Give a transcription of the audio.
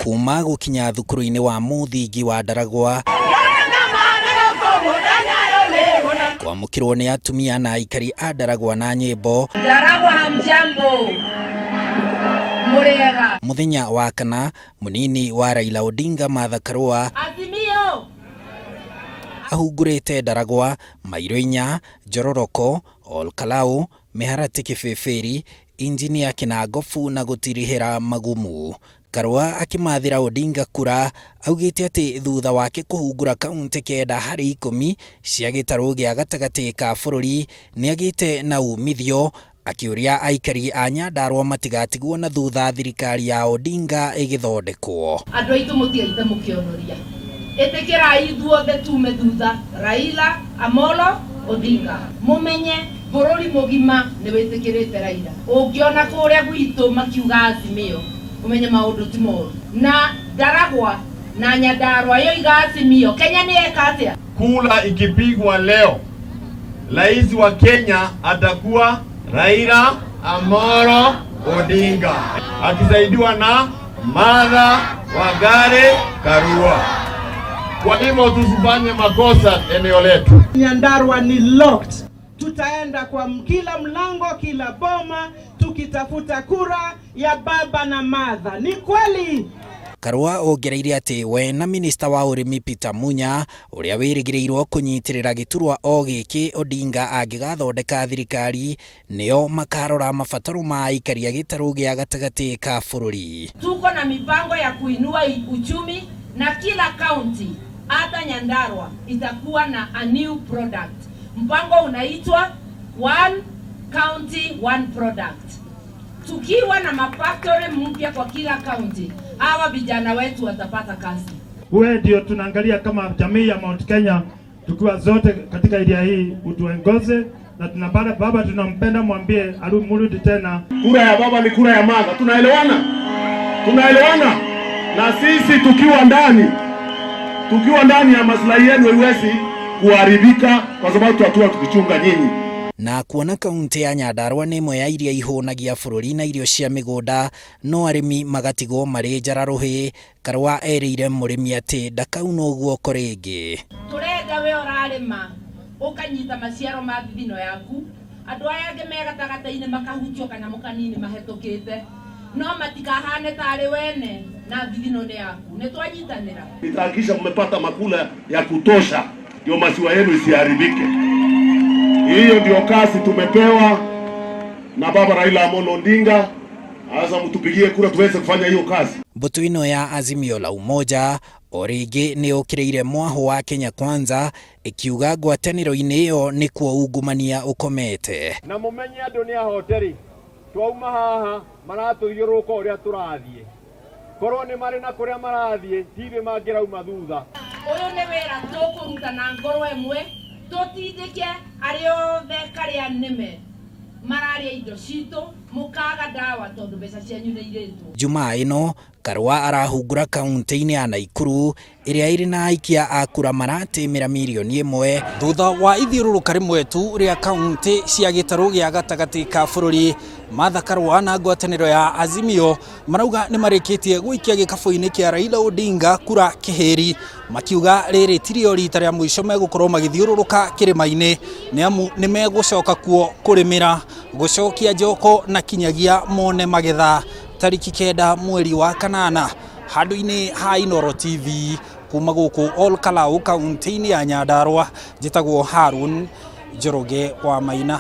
Kuma gũkinya thukuru-inĩ wa mũthingi wa Ndaragwa kwamũkĩrwo nĩ atumia na aikari a Ndaragwa na nyĩmbo. Ndaragwa hamjambo, mũrĩega. Mũthenya wa kana mũnini wa Raila Odinga Martha Karua Azimio ahungurĩte Ndaragwa, Mairo inya, Njororoko, Ol Kalou, Mĩharatĩ Kĩbĩbĩri, Injinia Kĩnangobu na gũtirihĩra Magumu. Karua akĩmathĩra Odinga kura augĩte atĩ thutha wake kũhungura kauntĩ 9 harĩ 10 cia gĩtarũ gĩa gatagatĩ ka bũrũri nĩagĩte na umithio, akĩũria aikari a Nyandarua matigatigwo na thutha thirikari ya Odinga ĩgĩthondekwo. Andũ aitũ mũtigaite mũkĩonoria, ĩtĩkĩrai ithuothe tume thutha Raila Amolo Odinga, mũmenye bũrũri mũgima nĩ wĩtĩkĩrĩte Raila. Ũngĩona kũrĩa gwitũ makiuga Azimio, ũmenye maũndũ ti moru. Na Ndaragwa na Nyandarua yoiga Azimio, Kenya nĩ eka atĩa? Kura ikipigwa leo, rais wa Kenya atakuwa Raila Amolo Odinga akisaidiwa na Martha Wangari Karua. Kwa hivyo tusifanye makosa eneo letu. Nyandarua ni locked. Tutaenda kwa kila mlango, kila boma tukitafuta kura ya baba na Martha. Ni kweli? Karua ongereire atĩ we na minista wa ũrĩmi Peter Munya ũrĩa wĩrĩgĩrĩirwo kũnyitĩrĩra gĩturwa o gĩkĩ Odinga angĩgathondeka thirikari nĩo makarora mabataro ma aikari a gĩtarũ gĩa gatagatĩ ka bũrũri. Tuko na mipango ya kuinua uchumi na kila county hata Nyandarua itakuwa na a new product. Mpango unaitwa One County One Product. Tukiwa na mafactory mpya kwa kila county, hawa vijana wetu watapata kazi. Wewe ndio tunaangalia kama jamii ya Mount Kenya, tukiwa zote katika area hii utuongoze, na tunabada baba tunampenda, mwambie arudi tena. Kura ya baba ni kura ya Martha. Tunaelewana? Tunaelewana? Na sisi tukiwa ndani ya maslahi yenu haiwezi kuharibika kwa sababu tutakuwa tukichunga nyinyi. Na kuona kaunti ya Nyandarua nĩ ĩmwe ya iria ihũnagia bũrũri na irio cia mĩgũnda, no arĩmi magatigwo marĩ njara rũhĩ. Karua erĩire mũrĩmi atĩ ndakaunwo guoko rĩngĩ. Tũrenda we ũrarĩma ũkanyita maciaro ma thithino yaku, andũ aya angĩ me gatagatĩ-inĩ makahutio kanyamũ kanini mahetũkĩte, no matikahane tarĩ wene na thithino nĩ yaku. Nĩ twanyitanĩra. Nitahakikisha mmepata makula ya kutosha ndio maziwa yenu isiharibike. Hiyo ndio kazi tumepewa na baba Raila Amolo Odinga. Sasa mtupigie kura tuweze kufanya hiyo kazi. Mbũtũ ĩno ya Azimio la Umoja o rĩngĩ nĩ yũkĩrĩire mwahũ wa Kenya Kwanza ĩkiuga ngwatanĩro-inĩ ĩyo nĩkuo ungumania ũkomete. Na mũmenye andũ nĩ ahoteri, twauma haha maratũthiũrũrũka ũrĩa tũrathiĩ, korwo nĩ marĩ na kũrĩa marathiĩ tirĩ mangĩrauma thutha. Ũyũ nĩ wĩra tũkũruta na ngoro ĩmwe, tũtindĩke arĩa othe karĩa nĩme mararĩa indo citũ, mũkaga ndawa tondũ mbeca cianyu nĩ irĩtwo. Jumaa ĩno Karua arahungura kaunti-inĩ ya Naikuru ĩrĩa ĩrĩ na aikia a kura maratĩmĩra mirioni 1 thutha wa ithiũrũrũka rĩmwe tu rĩa kaunti cia gĩtarũ gĩa gatagatĩ ka bũrũri. Martha Karua na ngwatanĩro ya Azimio marauga nĩ marĩkĩtie gũikia gĩkabũ-inĩ kĩa Raila Odinga kura kĩhĩri, makiuga rĩrĩ tirio rita rĩa mũico megũkorwo magĩthiũrũrũka kĩrĩma-inĩ, nĩ amu nĩ megũcoka kuo kũrĩmĩra, gũcokia njoko na kinyagia mone magetha. Tariki 9 mweri wa 8 handũ-inĩ ha Inooro TV kuma gũkũ Ol Kalou kaunti-inĩ ya Nyandarua, njĩtagwo Harun Njoroge wa Maina.